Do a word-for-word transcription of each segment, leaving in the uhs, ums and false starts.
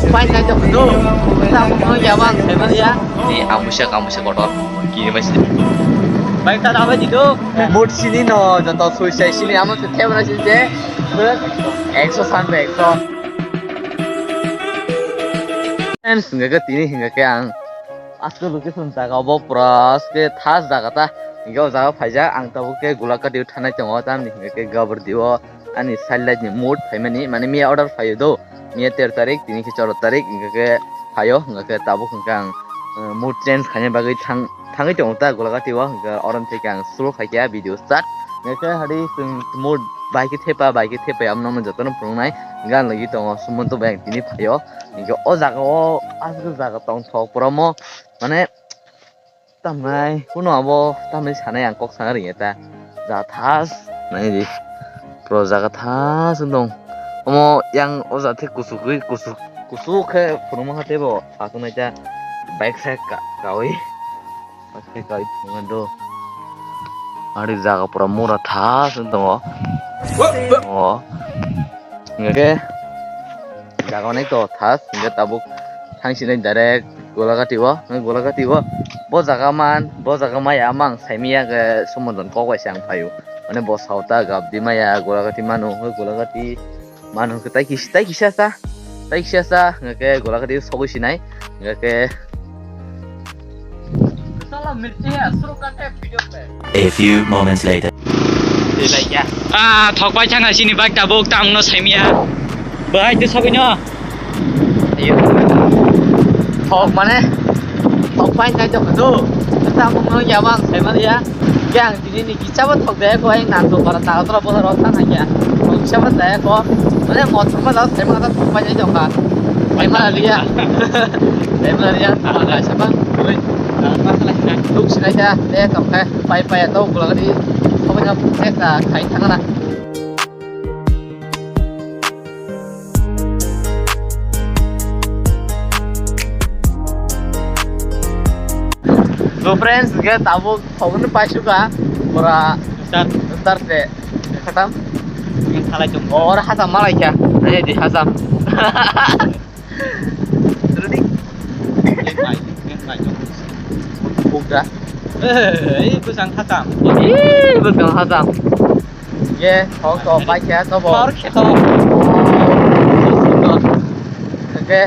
Pai nai to kudu. Tamo no ya bang, sai bang ya. Ni amusa, amusa kotor. Kini mai sini. Bai ta dabai di do. Mut sini no, joto sui sai sini, amo se thebra sini je. Ekso san be, ekso. Friends, hingke tini hingke ang. Aske location jaga bo pura aske thas jaga ta. Hingke o jaga phaijak, ang tabuk ke Gulakati o thanai tongo, tamni hingke Gabardi o. Ani side light ni mood phaimani, mane miya order phaio do, miya tero tarik, tini khe choro tarik, hingkha khe phaio, hingkha khe tabuk hingkha ang, eh, mood change khaina bagwi thang-, thangwi tongo ta Gulakati o, hingkha oro theke ang solo khaikha video start, hingkha khe hari chwng mood bai khe thepa, bai khe thepa, amo nokno jotono phunuknai, hingkha ang lagi tongo Sumonto bai ang tini phaio, hingkha o jaga o aswk jaga tongthok pura mo, mane, Tamnai, kuno abo tamni sanai ang kok sana ringya ta. Ja thas, nai di. Pro jaga thas wng tong. Omo yang o jathe kusugwi, kusuk, kusuk khe phunukma khe teibo aswk nai ta. Bike side ka, kawi. Bike side kawi phunukma do. Ari jaga pura mura thas wng tongo. O. Hingke jaga onek to thas, hingke tabuk thang sinai direct Golagati o, Golagati o. Bo jaga man, bo jaga maya mang saimaya ke somoton kok bai se ang phaio. Mane bo sauta gabdi maya Golagati manu, Golagati manu ke tai kis-, tai kisa sa, tai kisa sa, hingke Golagati sogwi sinai, hingke A few moments later. Ah, thok pai thang sini bike tabuk tang no saimia. Bahai te sabai no. Ayo. Thok mane, thok pai nai jok do. Tamo no ya bang sai ma ya. Yang tini ni kicha ba thok de ko ai nan to para ta to bo ro ta na ya. Thok kicha ba de ko. Mane mo thok ma da sai ma da thok pai nai jok ka. Sai ma liya. Sai ma liya. Sai ma. Oi. Luk sinai kha, tei tong kha, pai pai to Gulagati, sokoi na ekta khai thang na. So friends, ge tabuk phogni paisuka, pura start, start se khatam. Yang khalai chung. Or hajam malai kha, aye di hajam. Ready? Yang bai, yang bai chung. Buka. Eh, eh, bwsang hajam. Ih, bwsang hajam. Ye, thok thok bai khe to bo. Thor khe to. Oke,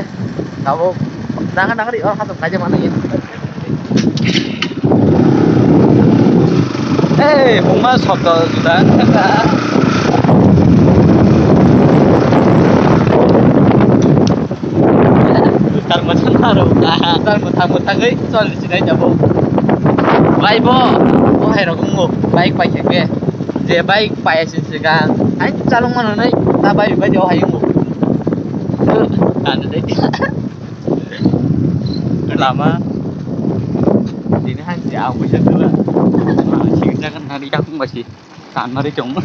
tabuk nang nang ri or hajam kaje mana ye. Eh, buma sobdo juda. Tar mwthang aro. Tar mwthang mwthangwi chol sinai jabo. Bai bo, bo hai rok wngmo, bike pai khe. Je bike pai asin siga. Hai chalung mano nai, ta bai bai jo hai wngmo. Ano dai. Lama. Dini hai si ang bisa dulu. Sing jangan hari yang masih. Tanmari chong.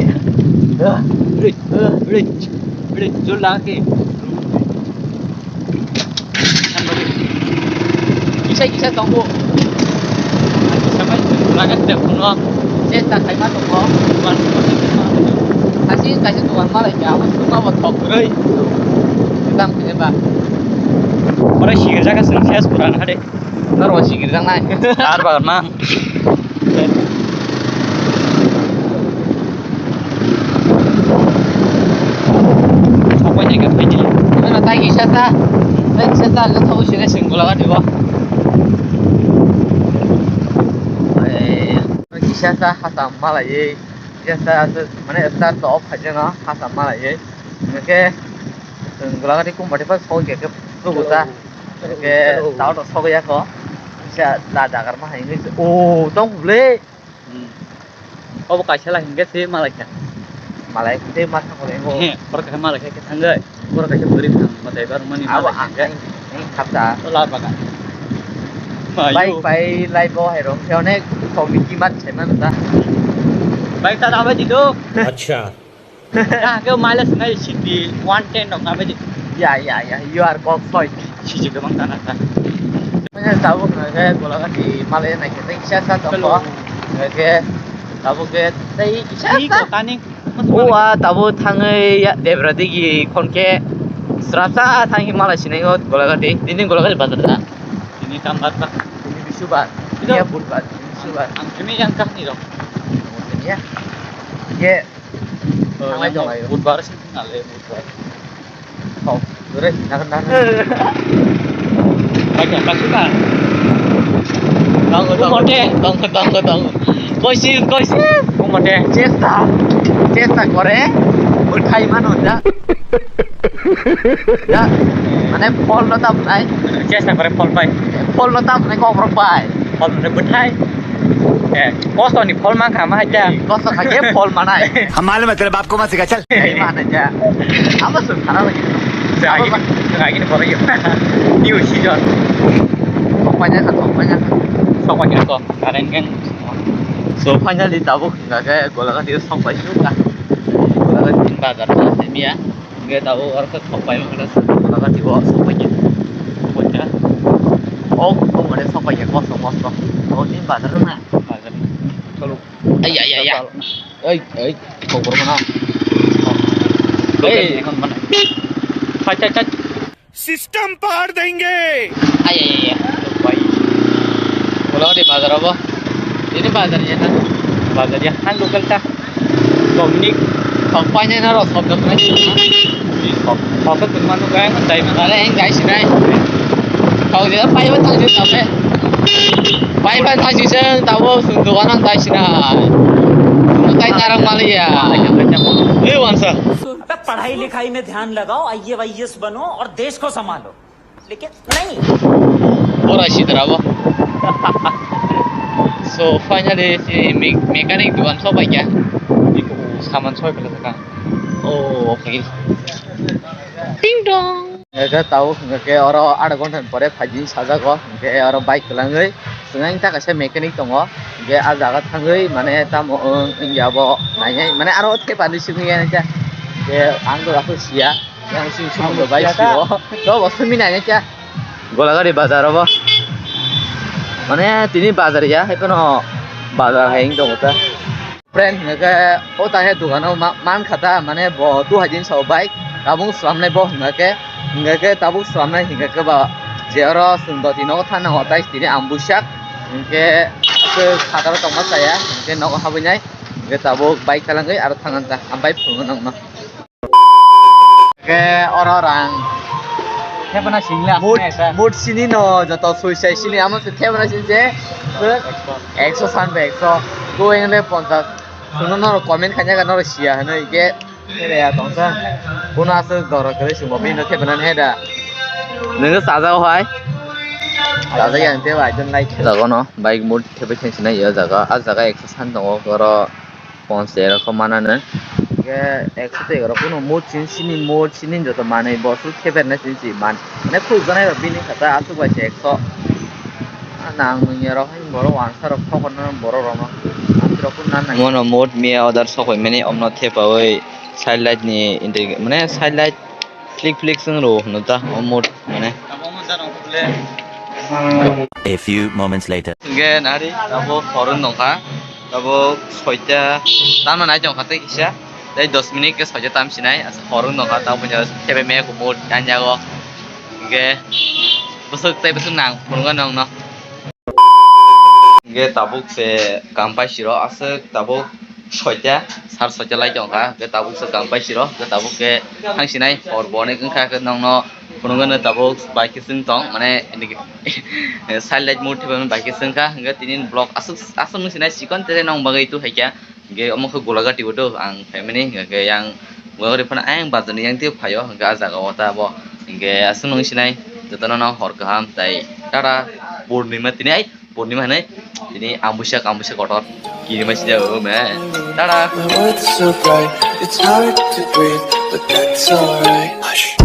Rich, rich, rich, jol lage. Kisa kisa tongo. Kisa mai laga te kuno. Chesta khaima tongo. Asi kaisa dukan malai ya, abo suma bo thok roi. Dam khe ba. Ora sigir jaga sing ses puran hade. Naro sigir jang nai. Ar bagan mang. Sokpai nai khe phaidi. Ano tai kisa sa, tai kisa sa, le thok sini sing bola ka dibo. Eh, kisa sa hata malai, kisa sa, mane start to off khai jana hata malai. Hingke, chwng Golagati Kumbathi phano sogwi khe, khe phuru ta. Hingke, tao to sogwi ya kho. Kisa da jagar ma hai hingke, o, tong le. Hmm. Obo kaisa la hingke se malai kha. Malai khe ma thang le ngo. He, por khe malai khe thangwi. Por khe bwrwi thang, matai bar mani malai khe. Abo ang, ang, ang khapta. To la baga. Bike pai lai bo hai rong khe onek committee mat sai man ta. Bike ta dabai di do. Acha. Ya, ke mileage nai city one ten rok na bedi. Ya, ya, ya, you are cock soi. Siji gabang tana ta. Manya tabuk na ke Golagati malai nai ke kisa sa tong ko. Ke tabuk ke tei kisa sa. Ni ko tani. O a tabuk thangwi ya Debra digi khon ke. Srasa thangwi malai sinai o Golagati. Tini Golagati bazar da. Tini tambar ta. Tini Bisubar. Tini Budbar. Tini Bisubar. Ang tini yang kahni rok. Tini ya. Ye. Thanglai tong ayo. Budbar sing nale Budbar. Oh, dure, nakan nakan. Pakai pasukan. Tongo, tongo, tongo, tongo, tongo. Koisi, koisi. Umote. Chesta, chesta kore. Uthai mano da. Da, mane phol no tam nai. Chesta kore phol pai. Phol no tam nai kok rok pai. Phol no bwthai. Eh, kosto ni phol ma kha ma haja. Kosto kha ke phol manai. Hamaale matlab aapko mat sikha chal. Ei mana ja. Ama sun khana lagi. Lagi, lagi ni boleh ya. New season. Sok paina kha, sok paina kha. Sok paina kha. Karen kan. So finally tabuk hingga ke Golagati sok pai suka. Golagati bazar ta semia. Hingga tabuk orok sok pai mana Golagati bo sok pai ya. Sok pai ya. Oh, kok mana sok pai ya, kosong kosong. Oh, ini bazar na. Bazar. Chalo. Ay, ay, ay, ay. Ei, ei, khobor mana? Ei, ei. Chal, chal, chal. System par denge. Ay, ay, ay, ay. Bhai. Bola di bazar abo. Ini bazar ya na. Bazar ya. Han local ta. Dominic. Sok paina na ro sok dok na. Sok. Sok tu manu kaya kan dai mana. Are, eng guys, guys. Kau dia pai ba tang je tabe. Pai ba tang je seng tabo sun dogan ang tai sina. Tai narang mali ya. Eh, wansa. अबे पढ़ाई लिखाई में ध्यान लगाओ, आईएएस बनो और देश को संभालो, लेकिन नहीं। Ora sidra bo. So finally si me-, mechanic dukan sok pai ya. Iku saman soi pala ka. Oh, okay. Ding dong. Hingke tabuk hingke oro adha ghonta ni pore phaidi sajago, hingke oro bike kwlangwi swngnai ta kaisa mechanic tongo, hingke ah jaga thangwi mane tamo wng wngya bo nainai, mane aro thepa ni simi ya ta, hingke ang to daphuru siya, yang simi simi bai siya ta. Sio, to bo simi nainai ta, Golagati bazar obo, mane tini bazar ya, hai phano bazar hai wng tongo ta. Friend hingke o ta he dogano ma-, man kha ta, mane bo tu hai din sao bike tabuk slamnai bo hingke, hingke tabuk slamnai hingke ba je oro chwng doti nogo thanango tai tini ang buisak hingke aswk khataro tongma chaya hingke nogo habwi nai hingke tabuk bike kwlangwi aro thangna ta ang bike phunukgo nokno. Ke oro rang. Thepana singla. Mut, mut sini no, joto sui sai sini, amo se thepana sini je, ekso san be ekso, ko engle ponchas. Suno noro comment khaina ka noro siya hano ike, ere ya tongsa. Bono aswk doro kere simo bini thepana ne da. Nengke sajao hai. Sajao yang te bai don lai. Jago no, bike mut thepe khensi na ya jaga, a jaga ekso san tongo, oro Ponse rok mananw. Hingke ekso tei rok kunu mut sini sini mut sini joto manwi bo su theper na sini si man. Mane khuluk janai rok bini kha ta aswk bai se ekso. A nang nung ya rok haino borok wansa rok thokor no borok rok no. Aswk rok kunu nan nang. Mono mut miya order sok bai mani omno thepawi side light ni indi mane side light Flik flik swng rw hwno ta o mut mane. A few moments later. Hwnkhe nari abo horo nongkha, abo soita tamo nai tongkha tei kisa tei dos minute khe soita tam sinai horo nongkha tamo thebe me kumut kanyago hwnkhe bwswk tei bwswk nang phunukgo nongno. Hingke tabuk se kam pai siro aswk tabuk soita sar soita lai tongkha hingke tabuk se kam pai siro hingke tabuk ke thang sinai hor bo onek wngkha hingke nongno phunukgwi tabuk bai khe chwng tong mane side light mut thepamani bai khe chwngkha hingke tini vlog aswk aswk nung sinai chikon tere nong bagwi tu haikha. Hingke omo khe Golagati o do ang phaimani, hingke yang Golagati phano ayang bazar ni yang twi phaio, hingke ah jaga o ta bo, hingke aswk nung sinai jotono no hor kaham tai tata purnima tini ai purnima hinui tini ambuisa ambuisa kotor kinima sida o me tata. My words are so bright, it's hard to breathe, but that's alright. Hush.